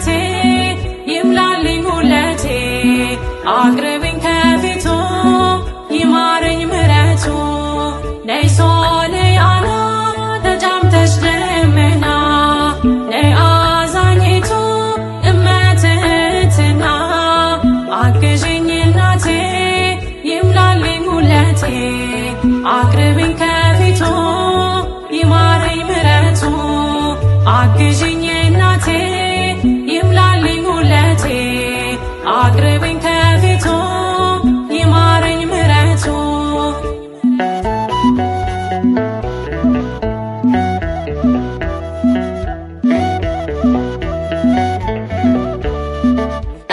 እናቴ ይምላልኝ ሁለቴ አቅርቢኝ ከፊቱ ይማረኝ ምሕረቱ ነይ ሶልያና ተጫምተሽ ደመና ነይ አዛኝቱ እመትህትና አግዥኝ እናቴ ይምላልኝ ሁለቴ አቅርቢኝ ከፊቱ ይማረኝ ምሕረቱ አግዥኝ እናቴ ይምላልኝ ሁለቴ አቅርቢኝ ከፊቱ ይማረኝ ምሕረቱ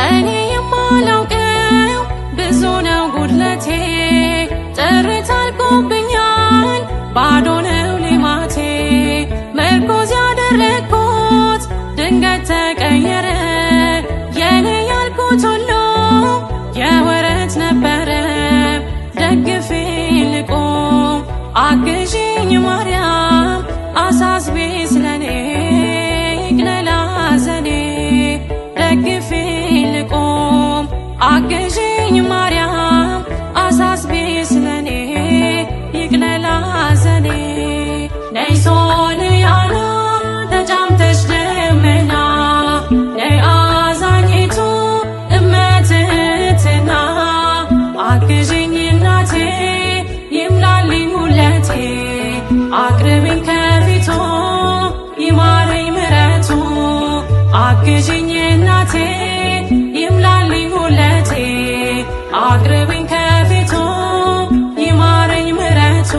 እኔ የማላውቀው ብዙ ነው ጉድለቴ ጥሪት አልቆብኛል ባዶ ነው ሌማቴ ምርኩዝ ያደረግኩት ድንገት ተቀየረ የኔ ያልኩት ሁሉ የወረት ነበረ ደግፌ ልቁም አግዢኝ ማርያም አሳስቢ ስለኔ ይቅለል ሐዘኔ ደግፌ ልቁም አግዢኝ ማርያም አሳስቢ ስለኔ ይቅለል ሐዘኔ ነይ ሶልያና ተጫምተሽ ደመና ነይ አዛኝቱ እመትህትና አግዢኝ እናቴ ይምላልኝ ሁለቴ አቅርቢኝ ከፊቱ ይማረኝ ምሕረቱ አግዢኝ እናቴ ይምላልኝ ሁለቴ አቅርቢኝ ከፊቱ ይማረኝ ምሕረቱ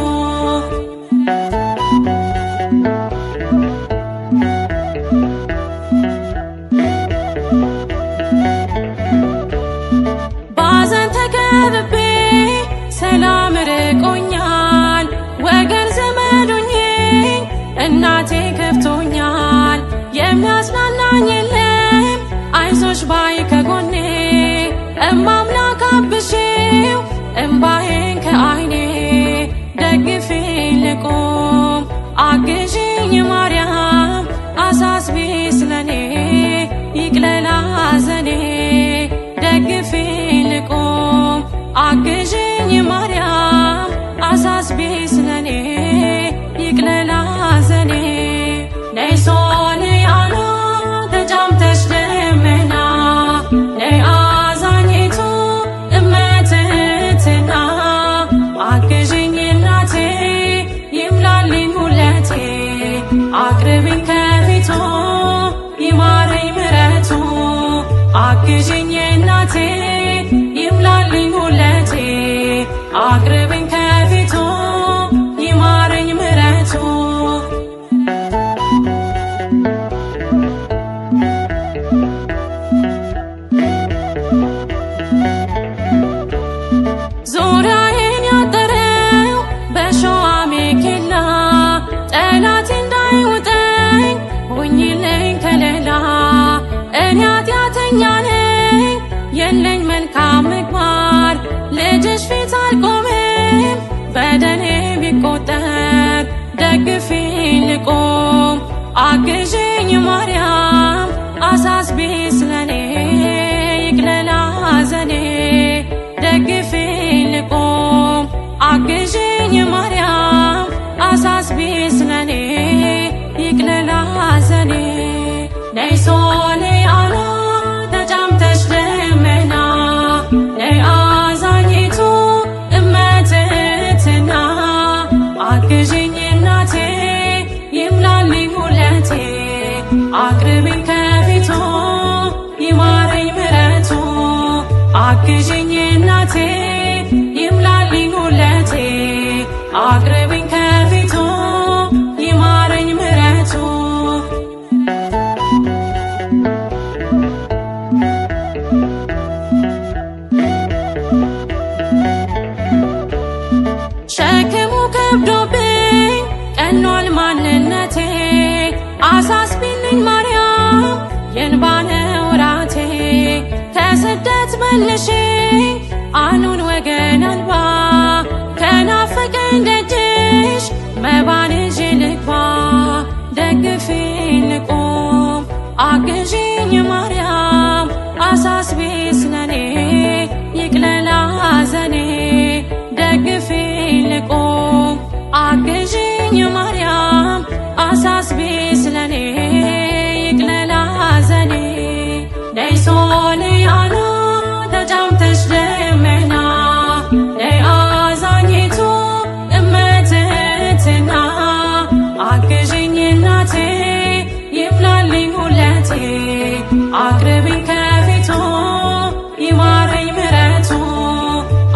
ባዘን ተከብቤ ሰላም ርቆኛል ወገን ዘመዱኝ እናቴ ከፍቶኛል የሚያጽናናኝ የለም አይዞሽ ባይ ከጎኔ እማምላክ አብሺው እምባዬን ከዓይኔ ደግፌ ልቁም አግዢኝ ማርያም አሳስቢ ስለኔ ይቅለል ሐዘኔ ደግፌ ልቁም አግዢኝ ማርያም አሳስቢ ስለኔ ይቅለል ሐዘኔ ነይ ሶልያና ተጫምተሽ ደመና ነይ አዛኝቱ እመትህትና አግዢኝ እናቴ ይምላልኝ ሁለቴ አቅርቢኝ ከፊቱ ይማረኝ ምሕረቱ አግዢኝ እናቴ ይምላልኝ ሁለቴ አቅርቢኝ ከፊቱ ይማረኝ ምሕረቱ ዙሪያዬን ያጠረው በሾህ አሜኬላ ጠላት እንዳይውጠኝ ሁኚልኝ ከለላ እኔ ኃጢአተኛ ነኝ የለኝ መልካም ምግባር ልጅሽ ፊት አልቆምም በደሌ ቢቆጠር ደግፌ ልቁም አግዢኝ ማርያም አሳስቢ ስለኔ ይቅለል ሐዘኔ ደግፌ ልቁም አግዢኝ ማርያም አሳስቢ ስለኔ ይቅለል ሐዘኔ ነይ ሶልያና ተጫምተሽ ደመና ነይ አዛኝቱ እመትህትና አግዢኝ እናቴ ይምላልኝ ሁለቴ አቅርቢኝ ከፊቱ ይማረኝ ምሕረቱ አግዢኝ እናቴ ይምላልኝ ሁለቴ አቅርቢኝ ከፊቱ ይማረኝ ምሕረቱ ሸክሙ ከብዶብኝ ቀኗል ማንነቴ አሳስቢልኝ ማርያም የእንባ ነው ራቴ ከስደት መልሽኝ አኑን ወገን አልባ ከናፈቀኝ ደጅሽ መባን ይዤ ልግባ ደግፌ ልቁም አግዢኝ ማርያም ጉለቴ። አቅርቢኝ ከፊቱ ይማረኝ ምሕረቱ፣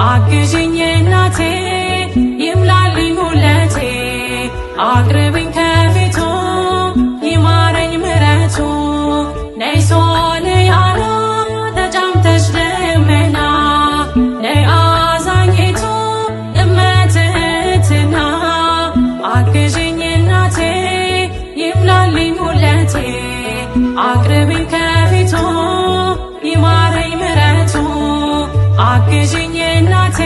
አግዥኝ እናቴ ይምላልኝ ጉለቴ። አቅርቢኝ ከፊቱ ይማረኝ ምሕረቱ። ነይ ሶልያና ተጫምተሽ ደመና፣ ነይ አዛኝቱ እመትህትና፣ አግዥኝ እናቴ ይምላልኝ ጉለቴ። አቅርቢኝ ከፊቱ ይማረኝ ምሕረቱ፣ አግዥኝ እናቴ